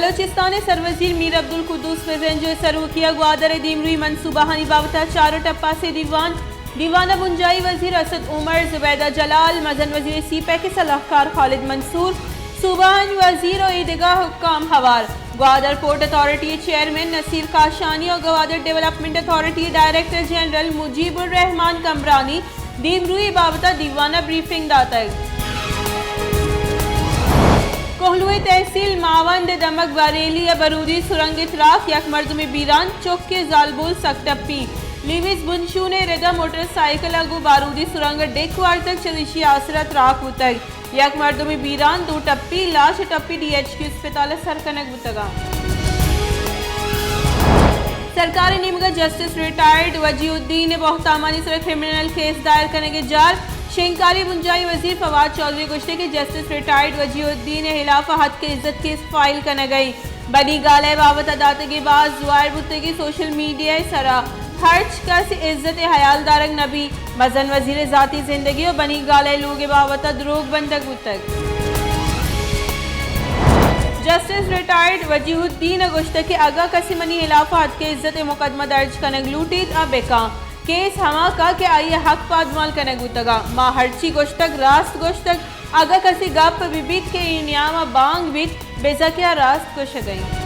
بلوچستان ءِ سروزیر میر عبدالقدوس بزنجو ءِ سروکی ءَ گوادر ءِ دیمروئی منصوبہانی بابت ءَ چار ءُ ٹپاں سے دیوان۔ دیوان ءَ بنجاہی وزیر اسد عمر، زبیدہ جلال، مزن وزیر ءِ سی پیک ءِ سلاہکار خالد منصور، صوبہ آنی وزیر ءُ اے دگہ حکام ہوار۔ گوادر پورٹ اتھارٹی ءِ چیئرمین نصیر کاشانی ءُ گوادر ڈیولپمنٹ اتھارٹی ءِ ڈائریکٹر جنرل مجیب الرحمان کمبرانی دیمروئی بابت ءَ دیوان ءَ بریفنگ داتگ۔ کوہلوئی تحصیل ماوند ءِ دمگ بریلی ءَ بارودی سرنگ ءِ تراک، یک مردمے بیران، چک ءُ زالبول سک ٹپی۔ لیویز بنشون ءِ رد ءَ موٹر سائیکل ءَ گوں بارودی سرنگ ءَ ڈیک وارتگ، چریشی ءِ آسر ءَ تراک بوتگ۔ یک مردمے بیران، دو ٹپی، لاش ءُ ٹپی ڈی ایچ کیو اسپتال ءَ سر کنگ بوتگ اَنت۔ سرکار ءِ نیمگ ءَ جسٹس ریٹائرڈ وجیہ الدین ءِ بہتامانی سر ءَ کرمنل کیس دائر کنگ ءِ جار۔ شنگکاری ءِ بنجاہی وزیر فواد چوہدری ءَ گوشتگ کہ جسٹس ریٹائرڈ وجیہ الدین ءِ ہلاف ءَ ہتک ءِ عزت کیس فائل کنگ ءَ اِنت۔ بنی گالہ ءِ بابت ءَ داتگیں باز زوائر بوتگیں سوشل میڈیا ءِ سر ءَ ہرچ کس عزت ءِ ہیال دارگ نہ بیت، مزن وزیر ءِ ذاتی زندگی ءُ بنی گالہ ءِ لوگ ءِ بابت ءَ دروگ بندگ بوتگ۔ جسٹس ریٹائرڈ وجیہ الدین ءَ گوشتگ کہ اگاں کسے منی ہلاف ءَ ہتک ءِ عزت ءِ مقدمہ درج کنگ لوٹیت آ بہ کن، کیس ہما کن کہ آئی ءِ حق پادمال کنگ بوتگ اَنت۔ ما ہرچی گوشتگ راست گوشتگ، اگاں کسے گپ بہ بیت کہ اے نیام ءَ بانگ بیت، بزاں کہ آ راست گوشگ ءَ اِنت۔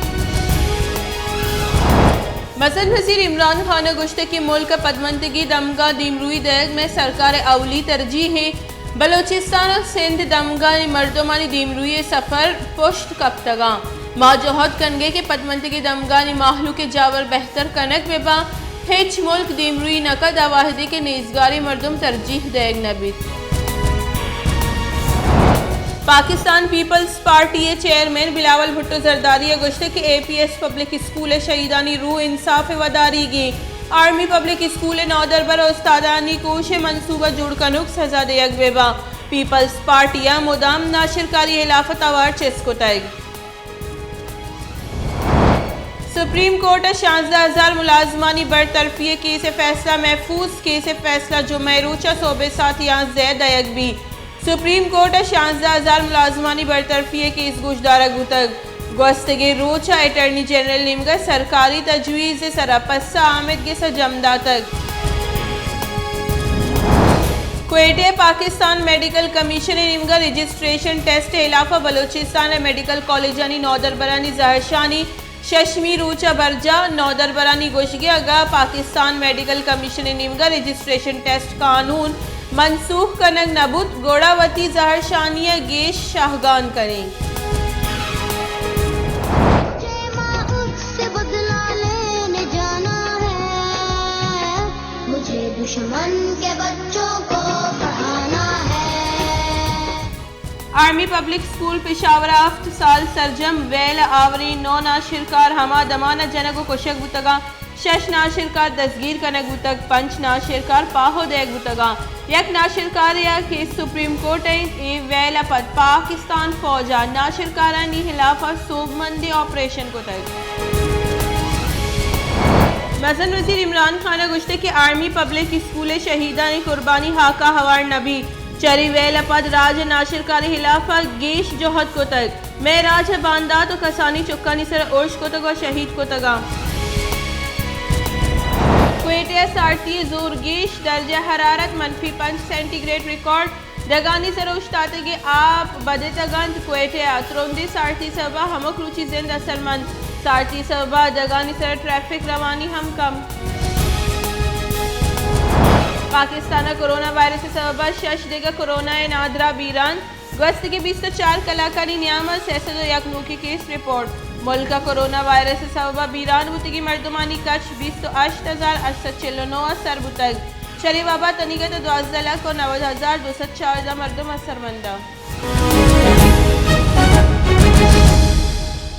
مزن وزیر عمران خان ءَ گوشتگ کہ ملک ءِ پدمنتگی دمگاں دیمروئی دئیگ مئے سرکار ءِ اولی ترجیح اِنت۔ بلوچستان ءُ سندھ دمگانی مردمانی دیمروئی ءِ سفر پشت کپتگ اَنت۔ ما جہد کنگ ءَ ایں کہ پدمنتگی دمگانی مہلوک ءِ جاور بہتر کنگ بہ بنت۔ ہچ ملک دیمروئی نہ کنت، آ وہدے کہ نیزگاریں مردم ترجیح دئیگ نہ بیت۔ پاکستان پیپلز پارٹی ءِ چیئرمین بلاول بھٹو زرداری ءَ گوشتگ کہ اے پی ایس پبلک اسکول ءِ شہیدانی روح انصاف ءِ وداریگ اِنت۔ آرمی پبلک اسکول ءِ نودربر ءُ استادانی کوش ءِ منصوبہ جوڑ کنوک سزا دئیگ بہ بنت۔ پیپلز پارٹی ءَ مدام ناشرکاری ءِ ہلاف ءَ توار چست کتگ۔ سپریم کورٹ ءَ شانزدہ ہزار ملازمانی برطرفی ءِ کیس ءِ فیصلہ محفوظ، کیس ءِ فیصلہ جمعہ ءِ روچ ءَ سہب ءِ ساعت یانزدہ ءَ دئیگ بیت۔ سپریم کورٹ ءَ شانزدہ ہزار ملازمانی برطرفی ءِ کیس گوشدارگ بوتگ۔ گوستگیں روچ ءَ اٹارنی جنرل ءِ نیمگ ءَ سرکاری تجویز ءِ سرا پسہ آمد گس ءَ جم داتگ۔ کوئٹہ ءَ پاکستان میڈیکل کمیشن ءِ نیمگ ءَ رجسٹریشن ٹیسٹ ءِ ہلاف ءَ بلوچستان ءِ میڈیکل کالجانی نودربرانی زہرشانی ششمی روچ ءَ برجاہ۔ نودربرانی گوشگ ءَ اگاں پاکستان میڈیکل کمیشن ءِ نیمگ ءَ رجسٹریشن ٹیسٹ قانون منسوخ کنگ نہ بوت، گڑا وتی زہرشانی ءَ گیش شاہگان کنیں۔ مجھے ماں اس سے بدلہ لینے جانا ہے، مجھے دشمن کے بچوں کو پڑھانا ہے۔ آرمی پبلک اسکول پشاور ءَ ہفت سال سرجم ویل ءِ آوریں نو ناشرکار ہما دمان ءَ جنگ ءُ کشگ بوتگ اَنت۔ شش ناشرکار دزگیر کنگ بوتگ، پنچ ناشرکار پاہو دئیگ بوتگ اَنت۔ یک ناشرکارے ءَ کیس سپریم کورٹ ءَ اِنت۔ اے ویل ءَ پد پاکستان فوج ءَ ناشرکارانی ہلاف ءَ سوبمندیں آپریشن کتگ۔ مزن وزیر عمران خان ءَ گوشتگ کہ آرمی پبلک اسکول ءِ شہیدانی قربانی ہاک ءَ ہوار نہ بیت۔ چرے ویل ءَ پد راج ءَ ناشرکاری ہلاف ءَ گیش جہد کتگ۔ مئے راج ءَ باندات ءُ کسانیں چکانی سر ءَ ارش کتگ ءُ شہید کتگ اَنت۔ کوئٹہ ءَ سارتی ءِ زور گیش، درجہ حرارت منفی پنچ سینٹی گریڈ ریکارڈ، دگانی سر ءَ اوشتاتگیں آپ بدتگ اَنت۔ کوئٹہ ءَ ترندیں سارتی سبب ءَ ہمک روچی زند اثرمند۔ سارتی سبب ءَ دگانی سر ءَ ٹریفک روانی ہم کم۔ پاکستان ءَ کرونا وائرس ءِ سبب ءَ شش دگہ کرونا ءِ نادراہ بیران۔ گوستگیں بیست ءُ چار کلاکانی نیام ءَ سئے سد ءُ یک نوکیں کیس رپورٹ۔ ملک ءَ کرونا وائرس ءِ سبب ءَ بیران بوتگیں مردمانی کچ بیست ءُ ہشت ہزار ہشت سد چل ءُ نو ءَ سر بوتگ۔ چرے وبا ءَ تنیگت ءَ دوازدہ لکھ ءُ نود ہزار دو سد چاردہ مردم اثرمند اَنت۔